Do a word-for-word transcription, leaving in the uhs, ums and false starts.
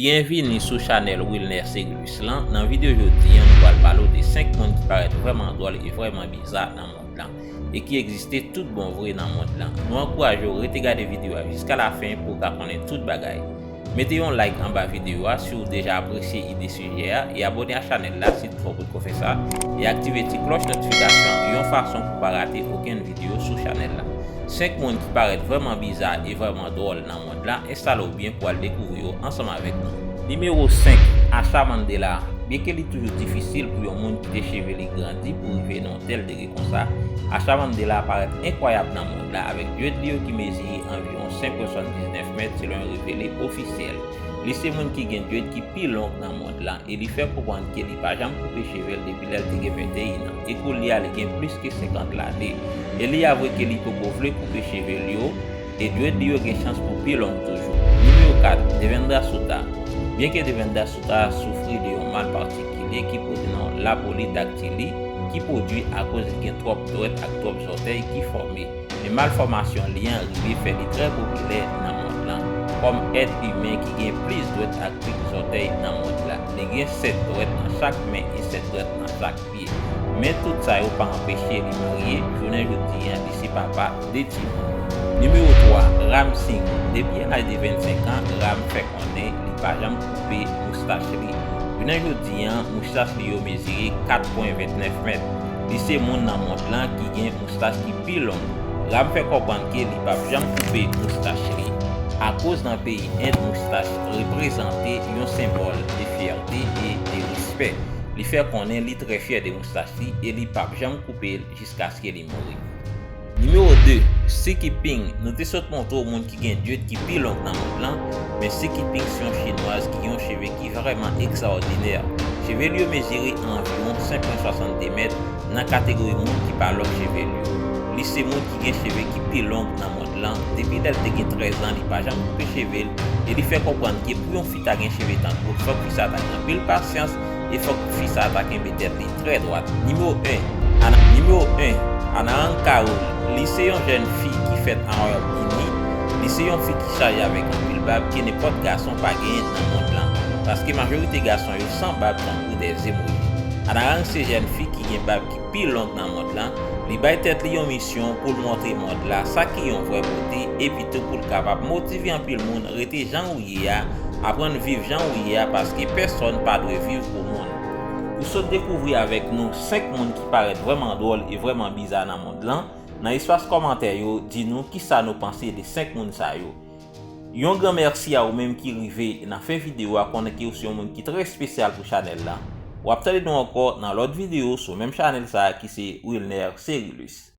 Byenvini sou chanèl Wilner Cerilus lan. Nan videyo jodi an, nou pral pale w de senk moun ki parèt vrèman dwòl e vrèman biza nan mond lan, e ki egziste tout bon vre nan mond lan. Nou ankouraje w rete gade videyo a jiska lafen pou w ka konnen tout bagay. Mete yon like anba videyo a si w deja apresye ide sijè a, e abòne a chanèl la si toutfwa w potko fè sa, e aktive ti klòch notifikasyon yon fason pou w pa rate okenn videyo sou chanèl la. Senk moun ki parèt vrèman biza e vrèman dwòl nan mond la, enstale w byen pou al dekouvri yo ansanm avèk nou. Nimewo senk, Asha Mandela. Byenke li toujou difisil pou yon moun kite cheve li grandi pou rive nan yon tèl degre konsa, Asha Mandela parèt enkwayab nan mond la avèk dread li yo ki mezire anviwon senk pwen swasanndiznèf mèt selon yon revele ofisyèl. Li se moun ki gen dread ki pi long nan mond lan e li fè konprann ke li pa janm koupe cheve l depi lè l te gen venteyen an. E koulye a li gen plis ke senkant lane. E li avwe ke li poko vle koupe cheve l yo, e dread li yo gen chans pou pi long toujou. Nimewo kat, Devendra Sutta. Byenke Devendra Sutta soufri de yon mal patikilye ki pote non lapoli daktili, ki pwodui akoz li gen twòp dwèt ak twòp zòtèy ki fòme. Men malfòmasyon li an rive fè li trè popilè nan mond lan kòm èt imen ki gen plis dwèt ak plis zòtèy nan mond la. Li gen sèt dwèt nan chak men e sèt dwèt nan chak pye. Men tout sa yo pa anpeche li marye, jounen jodi an li se papa de timoun. Nimewo twa, Ram Singh. Depi yon laj de vennsenk an, Ram fè konnen li pa janm koupe moustach li. Jounen jodi an, moustach li yo mezire kat pwen vennèf mèt. Li se moun nan mond lan ki gen moustach ki pi long. Ram fè konprann ke li p ap janm koupe moustach li. Akoz nan peyi End, moustach reprezante yon senbòl de fyète e de respè. Li fè konnen li trè fyè de moustach li e li p ap janm koupe l jiskaske li mouri. Nimewo de, Xi Jinping. Nou te sot montre w moun ki gen dread ki pi long nan mond lan, men Xi Jinping se yon chinwaz ki gen yon cheve ki vrèman ekstraòdinè. Cheve l yo mezire anviwon senk pwen swasannde mèt nan kategori moun ki pa lòk cheve l yo. Li se moun ki gen cheve ki pi long nan mond lan. Depi lè l te gen trèz an, li pa janm koupe cheve l, e li fè konprann ke pou yon fi ta gen cheve tankou l, fòk fi sa ta gen anpil pasyans, e fòk fi sa ta kenbe tèt li trè dwat. Nimewo en, Ana, nimewo en, Anarang Kaur. Li se yon jèn fi ki fèt an Wayòm Ini. Li se yon fi ki chaje avèk anpil bab ke nenpòt gason pa genyen nan mond lan, paske majorite gason yo san bab tankou de emoji. Anarang se jèn fi ki gen bab ki pi long nan mond lan. Li bay tèt li yon misyon pou l montre mond la sa ki yon vrè bote, epi tou pou l kapab motive anpil moun rete jan ou ye a, aprann viv jan ou ye a, paske pèsonn pa dwe viv pou moun. Ou sot dekouvri avèk nou senk moun ki parèt vrèman dwòl e vrèman biza nan mond lan. Nan espas kòmantè yo, di nou kisa nou panse de senk moun sa yo. Yon gran mèsi a ou menm ki rive nan fen videyo a, konnen ke ou se yon moun ki trè espesyal pou chanèl la. W ap tande nou ankò nan lòt videyo sou menm chanèl sa a ki se Wilner Cerilus.